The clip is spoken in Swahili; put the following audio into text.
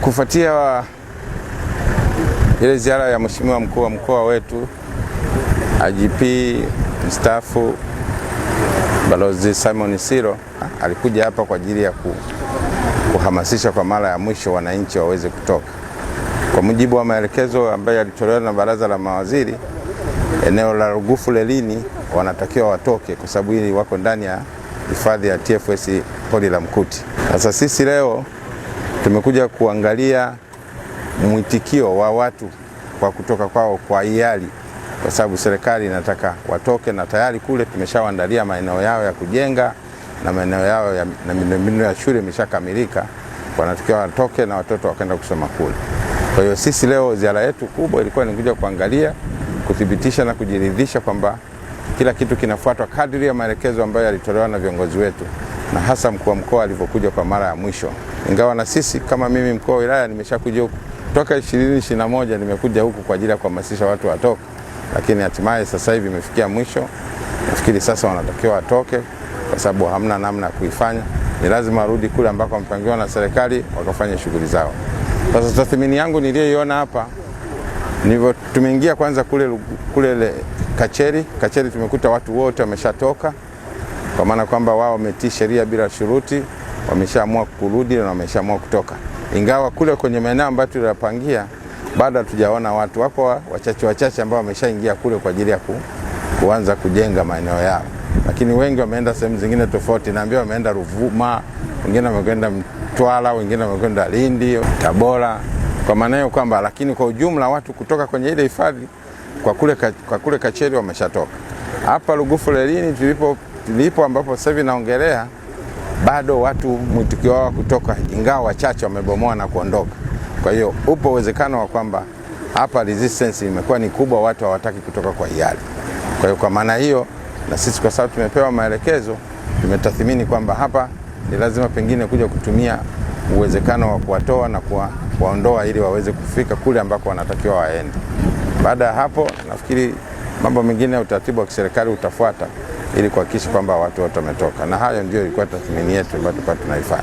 Kufuatia ile ziara ya Mheshimiwa mkuu wa mkoa wetu IGP mstaafu Balozi Simon Siro alikuja hapa kwa ajili ya kuhamasisha kwa mara ya mwisho wananchi waweze kutoka. Kwa mujibu wa maelekezo ambayo yalitolewa na baraza la mawaziri, eneo la Rugufu Lelini wanatakiwa watoke kwa sababu hili wako ndani ya hifadhi ya TFS pori la Mkuti. Sasa sisi leo tumekuja kuangalia mwitikio wa watu kwa kutoka kwao kwa hiari, kwa sababu serikali inataka watoke, na tayari kule tumeshawaandalia maeneo yao ya kujenga na maeneo yao ya, na miundombinu ya shule imeshakamilika, wanatakiwa watoke na watoto wakaenda kusoma kule. Kwa hiyo sisi leo ziara yetu kubwa ilikuwa ni kuja kuangalia, kuthibitisha na kujiridhisha kwamba kila kitu kinafuatwa kadri ya maelekezo ambayo yalitolewa na viongozi wetu na hasa mkuu wa mkoa alivyokuja kwa mara ya mwisho. Ingawa na sisi kama mimi mkuu wa wilaya nimeshakuja huku toka 2021 nimekuja huku kwa ajili ya kuhamasisha watu watoke, lakini hatimaye sasa hivi imefikia mwisho. Nafikiri sasa wanatakiwa watoke kwa sababu hamna namna ya kuifanya, ni lazima warudi kule ambako wamepangiwa na serikali wakafanya shughuli zao. Sasa tathmini yangu niliyoiona hapa nilivyo, tumeingia kwanza kule, kule Kacheri. Kacheri tumekuta watu wote wameshatoka, kwa maana kwamba wao wametii sheria bila shuruti, wameshaamua kurudi na wameshaamua kutoka, ingawa kule kwenye maeneo ambayo tuliyapangia bado hatujaona watu, wako wachache wachache ambao wameshaingia kule kwa ajili ya kuanza kujenga maeneo yao, lakini wengi wameenda sehemu zingine tofauti. Naambiwa wameenda Ruvuma, wengine wamekwenda Mtwara, wengine wamekwenda Lindi, Tabora, kwa maana hiyo kwamba, lakini kwa ujumla watu kutoka kwenye ile hifadhi kwa kule Kacheri wameshatoka. Hapa Lugufu Lelini tulipo ambapo sasa hivi naongelea, bado watu mwitikio wao kutoka, ingawa wachache wamebomoa na kuondoka. Kwa hiyo upo uwezekano wa kwamba hapa resistance imekuwa ni kubwa, watu hawataki kutoka kwa hiari. Kwa hiyo kwa maana hiyo, na sisi kwa sababu tumepewa maelekezo, tumetathmini kwamba hapa ni lazima pengine kuja kutumia uwezekano wa kuwatoa na kuwaondoa ili waweze kufika kule ambako wanatakiwa waende. Baada ya hapo, nafikiri mambo mengine ya utaratibu wa kiserikali utafuata ili kuhakikisha kwamba watu wote wametoka, na hayo ndio ilikuwa tathmini yetu ambayo tulikuwa tunaifanya.